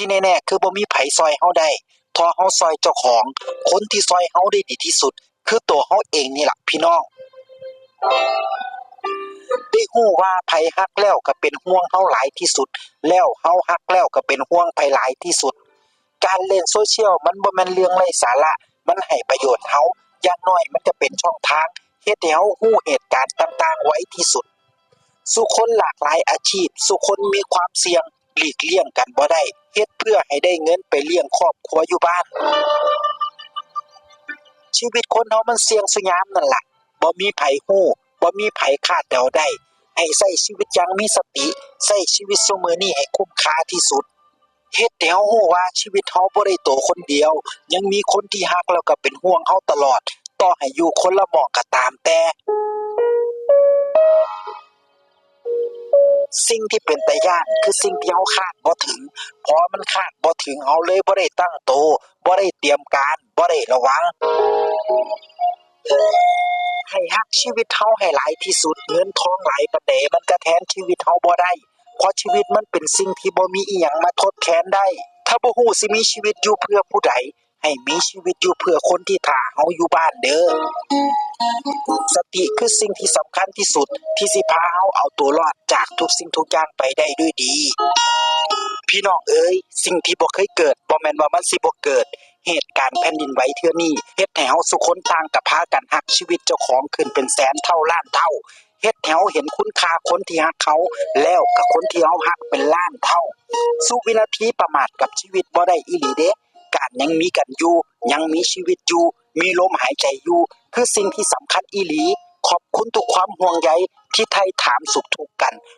ທີ່ແນ່ໆ ຄືບໍ່ມີໃຜຊ່ອຍເຮົາໄດ້ ເພາະເຮົາຊ່ອຍເຈົ້າຂອງ. ຄົນທີ່ຊ່ອຍເຮົາໄດ້ດີທີ່ສຸດ ຄືໂຕເຮົາເອງນີ້ລະພີ່ນ້ອງ. ໄດ້ຮູ້ວ່າໃຜຮັກແລ້ວກໍເປັນຫ່ວງເຮົາຫຼາຍທີ່ສຸດ ແລ້ວເຮົາຮັກແລ້ວກໍເປັນຫ່ວງໃຜຫຼາຍທີ່ສຸດ. ການຫຼິ້ນໂຊຊຽວມັນບໍ່ແມ່ນເລື່ອງໄຮ້ສາລະ, ມັນໃຫ້ປະໂຫຍດເຮົາ, ຢ່າງໜ້ອຍມັນຈະເປັນຊ່ອງທາງເຮັດໃຫ້ເຮົາຮູ້ເຫດການຕ່າງໆໄວທີ່ສຸດ. ສູ່ຄົນຫຼາກຫຼາຍອາຊີບ, ສູ່ຄົນມີຄວາມສ່ຽງ, ຫຼີກລ່ຽງກັນບໍ່ໄດ້, ເຮັດເພື່ອໃຫ້ໄດ້ເງິນໄປລ້ຽງຄອບຄົວຢູ່ບ້ານ. ຊີວິດຄົນເຮົາມັນສ່ຽງສູ່ຍາມນັ້ນລະ, ບໍ່ມີໃຜຮູ້, ບໍ່ມີໃຜຄາດເດົາໄດ້. ໃຫ້ໃຊ້ຊີວິດຢ່າງມີສະຕິ, ໃຊ້ຊີວິດຊຸມື້ນີ້ໃຫ້ຄຸ້ມຄ່າທີ່ສຸດ. ເຮັດໃຫ້ເຮົາຮູ້ວ່າຊີວິດເຮົາບໍ່ໄດ້ໂຕຄົນດຽວ, ຍັງມີຄົນທີ່ຮັກແລ້ວກໍເປັນຫ່ວງເຮົາຕະຫຼອດ, ຕໍ່ໃຫ້ຢູ່ຄົນລະໝ້ອງກໍຕາມແຕ່. ສິ່ງທີ່ເປັນຕາຢ້ານຄືສິ່ງທີ່ເຮົາຄາດບໍ່ເຖິງ, ເພາະມັນຄາດບໍ່ເຖິງເຮົາເລີຍບໍ່ໄດ້ຕັ້ງໂຕ, ບໍ່ໄດ້ຕຽມການ, ບໍ່ໄດ້ລະວັງ. ໃຫ້ຮັກຊີວິດເຮົາໃຫ້ຫຼາຍທີ່ສຸດ, ເງິນທອງຫຼາຍປານໃດມັນກະແທນຊີວິດເຮົາບໍ່ໄດ້, ເພາະຊີວິດມັນເປັນສິ່ງທີ່ບໍ່ມີອີ່ຫຍັງມາທົດແທນໄດ້. ຖ້າບໍ່ຮູ້ຊິມີຊີວິດຢູ່ເພື່ອຜູ້ໃດ, ໃຫ້ມີຊີວິດຢູ່ເພື່ອຄົນທີ່ຖ້າເຮົາຢູ່ບ້ານເດີ. ສະຕິຄືສິ່ງທີ່ສຳຄັນທີ່ສຸດ ທີ່ຊິພາເຮົາເອົາຕົວລອດຈາກທຸກສິ່ງທຸກຢ່າງໄປໄດ້ດ້ວຍດີ. ພີ່ນ້ອງເອີຍ, ສິ່ງທີ່ບໍ່ເຄີຍເກີດ ບໍ່ແມ່ນວ່າມັນຊິບໍ່ເກີດ. ເຫດການແຜ່ນດິນໄຫວເທື່ອນີ້ ເຮັດໃຫ້ເຮົາສູ່ຄົນຕ່າງກໍພາກັນຮັກຊີວິດເຈົ້າຂອງຂຶ້ນເປັນແສນເທົ່າລ້ານເທົ່າ. ເຮັດໃຫ້ເຮົາເຫັນຄຸນຄ່າຄົນທີ່ຮັກເຮົາ ແລ້ວກໍຄົນທີ່ເຮົາຮັກເປັນລ້ານເທົ່າ. ສູ່ວິນາທີປະໝາດກັບຊີວິດບໍ່ໄດ້ອີ່ຫຼີເດ້. ການຍັງມີກັນຢູ່, ຍັງມີຊີວິດຢູ່, ມີລົມຫາຍໃຈຢູ່ ຄືສິ່ງທີ່ສຳຄັນອີ່ຫຼີ. ຂອບຄຸນທຸກຄວາມຫ່ວງໃຍທີ່ໄຖ່ຖາມສຸກທຸກກັນ.